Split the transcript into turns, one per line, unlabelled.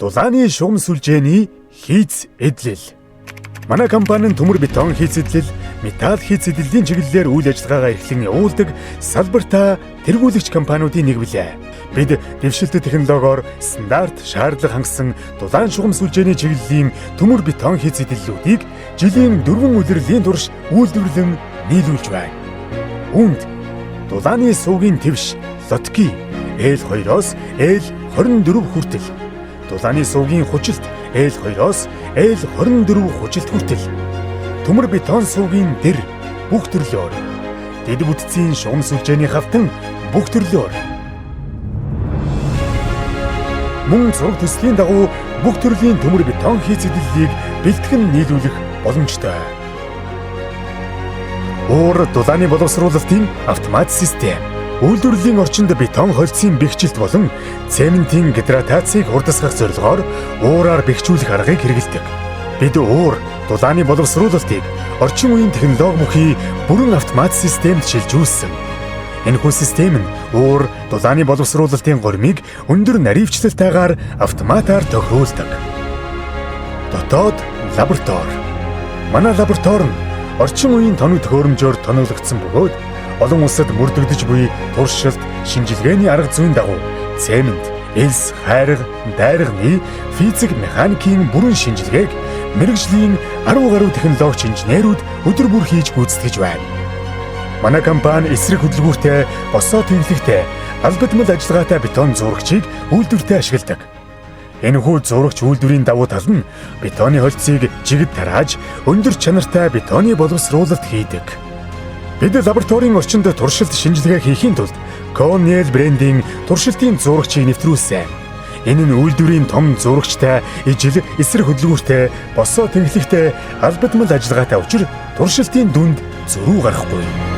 Дулааны шугам сүлжээний хийц эдлэл. Манай компани нь төмөр бетон хийц эдлэл, металл хийц эдлэлийн чиглэлээр үйл ажиллагаагаа эрхлэн явуулдаг салбартаа тэргүүлэгч компаниудын нэг билээ. Бид дэвшилтэт технологиор стандарт шаардлага хангасан дулаан шугам сүлжээний чиглэлийн төмөр бетон хийц эдлэлүүдийг жилийн 4 улирлын турш үйлдвэрлэн нийлүүлж байна. Үүнд дулааны суугийн твш, лотки, L2-оос L24 хүртэл, дулааны суугийн хүчилт L2-оос L24 хүчилт хүртэл, төмөр бетон суугийн дэр бүх төрлөөр, дэд бүтцийн шугам сүлжээний хавтан бүх төрлөөр, мөн зураг төслийн дагуу бүх төрлийн төмөр бетон хийц эдлэлийг бэлтгэн нийлүүлэх боломжтой. Уур дулааны боловсруулалтын автомат систем. Үйлдвэрлэлийн орчинд бетон холцын бэхжилт болон цементийн гидратацийг хурдасгах зорилгоор уураар бэхжүүлэх аргыг хэрэглэдэг. Бид уур дулааны боловсруулалтыг орчин үеийн технологи бүхий бүрэн автомат системд шилжүүлсэн. Энэхүү систем нь уур дулааны боловсруулалтын гормыг өндөр наривчлалтайгаар автоматар тохируулдаг. Дотоод лаборатори. Манай лаборатори нь орчин үеийн тоног төхөөрөмжөөр тоноглогдсон бөгөөд олон улсад мөрдөгдөж буй туршилт, шинжилгээний арга зүйн дагуу цемент, элс, хайрга, дайрганы физик, механикийн бүрэн шинжилгээг мэргэжлийн 10 гаруй технологич инженерүүд өдөр бүр хийж гүйцэтгэж байна. Манай компани эсрэг хөдөлгүүртэй, босоо тэнхлэгтэй, албадмал ажиллагаатай бетон зурагчийг үйлдвэртээ ашигладаг. Энэхүү зурагч үйлдвэрийн давуу тал нь бетоны холцыг жигд тарааж, өндөр чанартай бетоны боловсруулалт хийдэг. Бид лабораторийн орчинд туршилт шинжилгээ хийхийн тулд Cornell брендийн туршилтын зурагчийг нэвтрүүлсэн. Энэ нь үйлдвэрийн том зурагчтай, ижил, эсрэг хөдөлгүүртэй, босоо тэнхлэгтэй, албадмал ажиллагаатай учир туршилтын дүнд зөрүү гарахгүй.